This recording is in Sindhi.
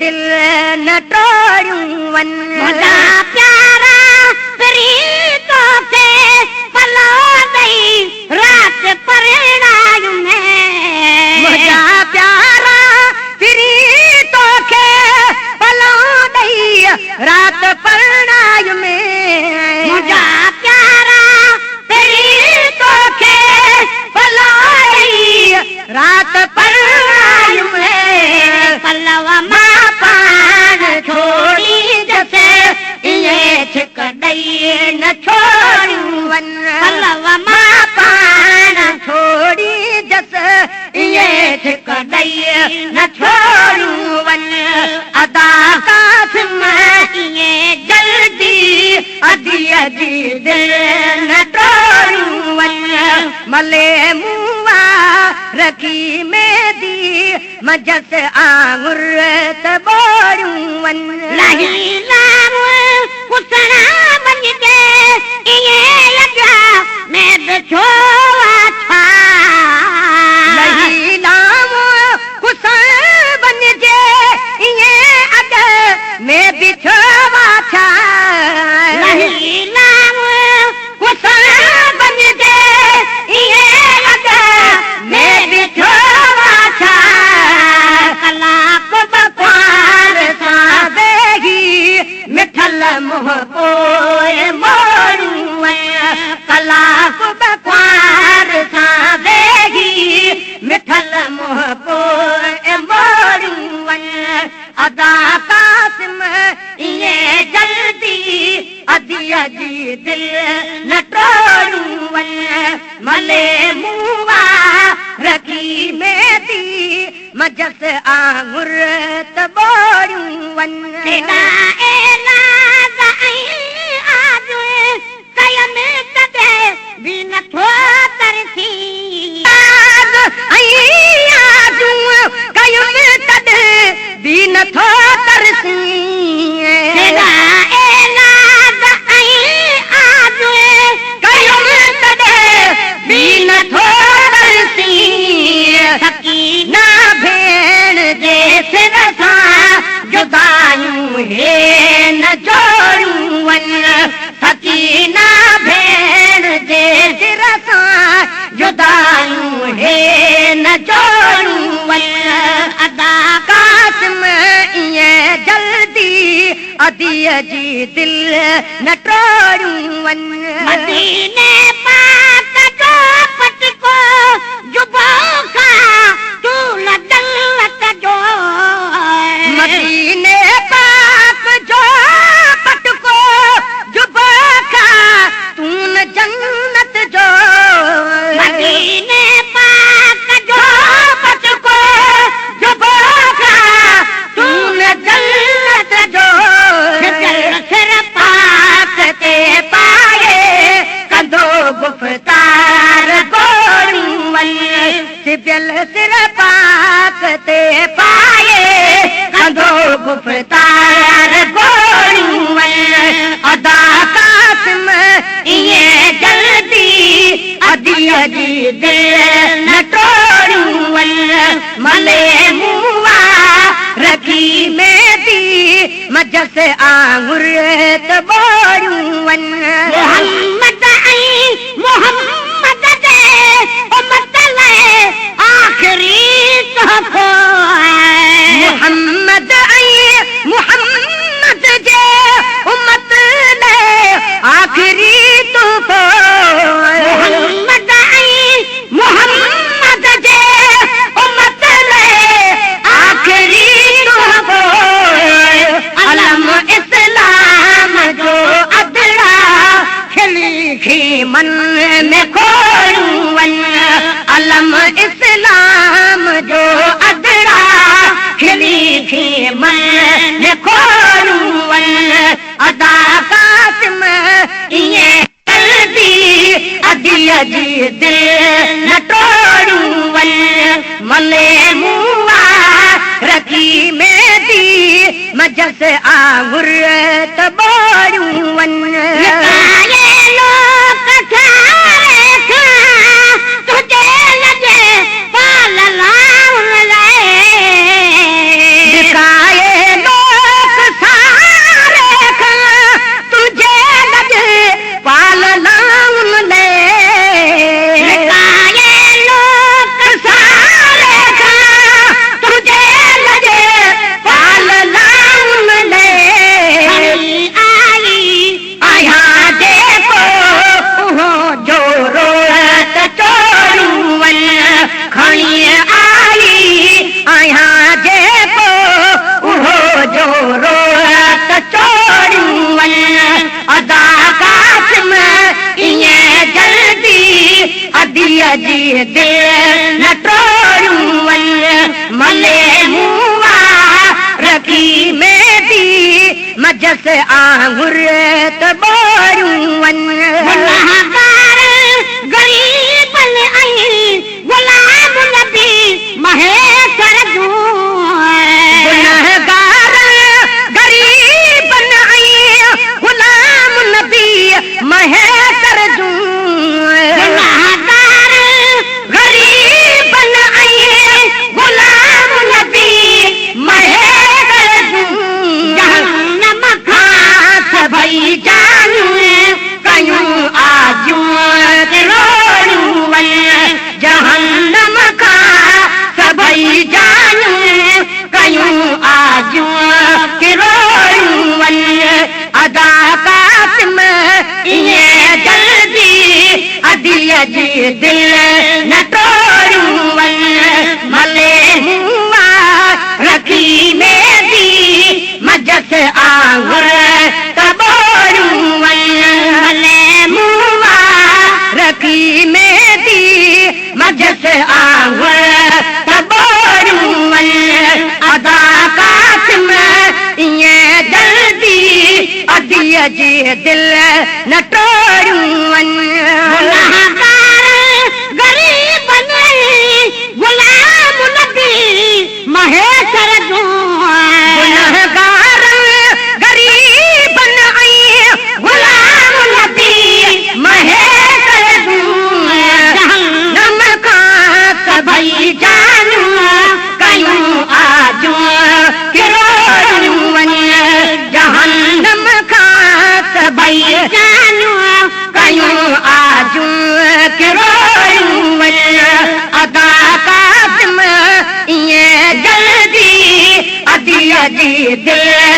دل نه ٽوڙيون وڃ. منهنجا پيارا پرين توکي پلو ڏئي رات پرڻايون ۾. منهنجا پيارا پرين توکي پلو ڏئي رات پرڻايون ۾. منهنجا پيارا پرين توکي پلو ڏئي رات پرڻايون ۾. پلو مان پاڻ ڇوڙيندس ائين ڇڪ ڏئي نه ڇوڙيون وڃ. پلو مان پاڻ ڇوڙيندس ائين ڇڪ ڏئي نه ڇوڙيون وڃ. ادا قاسم ائين جلدي اديءَ جي دل نه ٽوڙيون وڃ. ملي مون رکي ميندي منجهس آڱر ته ٻوڙيون وڃ. لهي لام ڪسڻ وڃجي ائين اڳيان ۾ به ڇو ڇا. لهي لام ڪسڻ وڃجي ائين اڳ ۾ به ڇو ڇا. لهي لام ڪسڻ وڃجي ائين اڳ ۾ به ڇو ڇا. ڪلاڪ بڪوار سان ويهي مٺل منهن پوءِ موڙيون وڃ. ڪلاڪ بڪوار سان ويهي مٺل منهن پوءِ موڙيون وڃ. ادا قاسم ائين جلدي اديءَ جي دل نه ٽوڙيون وڃ. ملي مون رکي ميندي منجهس آڱر ته ٻوڙيون وڃ. تيڏا ايلاز ۽ آج ڪيم تڏهن به نٿو ترسي. ۽ آجون ڪيم تڏهن به نٿو ترسي. تيڏا ايلاز ۽ آج ڪيم تڏهن به نٿو ترسي. سڪينا ڀيڻ جي سر سان جدايون هي نه جوڙيون وڃ. سڪينا ڀيڻ جي سر سان جدايون هي نه جوڙيون وڃ. ادا قاسم ائين جلدي اديءَ جي دل نه ٽوڙيون وڃ. مديني پاڪ جو پٽڪو جبو کان تون نه جنت جو. مديني پاڪ جو پٽڪو جبو کان تون جنت جو. مديني پاڪ جو پٽڪو جبو کان تون جنت جو. سر پاڪ تي پائي ڪندو گفتار گوڙيون وڃ. سبيل سر پاڪ تي پائي ڪندو گفتار گوڙيون وڃ. ادا قاسم ائين جلدي اديءَ جي دل نه ٽوڙيون وڃ. ملي مون رکي ميندي منجهس آڱر ته ٻوڙيون وڃ. محمد ۽ محمد جي امت لاءِ آخري تحفو. محمد ۽ محمد جي امت لاءِ آخري تحفو. محمد ۽ محمد جي امت لاءِ آخري تحفو. علم اسلام جو ادڙا کلي خيمن ۾ کوڙيون وڃ. علم اسلام جو ادڙا کلي خيمن ۾ کوڙيون وڃ. ادا قاسم ائين جلدي اديءَ جي دل نه ٽوڙيون وڃ. ملي مون رکي ميندي منجهس آڱر ته ٻوڙيون وڃ. لڪائي لوڪ ساري کان تنهنجي لڄ پال لاهڻ لاءِ. لڪائي अदीअ जी दिलि न टोड़ियूं वञ। मले मूं रखी मेंदी मजस आंगुर त ॿोड़ियूं वञ। गुनाहगार ग़रीबनि ऐं ग़ुलाम नबी महेश्वर जूं। गुनहगार ग़रीबनि ऐं ग़ुलाम नबी महेश्वर जूं। गुनाहगार ग़रीबनि ऐं ग़ुलाम नबी महेश्वर जूं। जहन्नम खां सभई जानियूं कयूं आजियूं किरोड़ियूं वञ। जहन्नम खां सभई जानियूं कयूं आजियूं किरोड़ियूं वञ। अदा कासिम ईअं जल्दी अदीअ जी दिलि न टोड़ियूं वञ। मले मूं रखी मेंदी मजस आंगुर त ॿोड़ियूं वञ। मले मूं रखी मेंदी मजस आंगुर त ॿोड़ियूं वञ। अदा कासिम ईअं जल्दी अदीअ जी दिलि न टोड़ियूं वञ। गुनाहगार ग़रीबनि ऐं ग़ुलाम नबी महेश्वर जूं। गुनहगार ग़रीबनि ऐं ग़ुलाम नबी महेश्वर जूं। जहन्नम जहन्नम खां सभई जानियूं कयूं आजियूं किरोड़ियूं वञ। जहन्नम खां सभई जानियूं कयूं आजियूं किरोड़ियूं वञ। अदा कासिम ईअं जल्दी अदीअ जी दिलि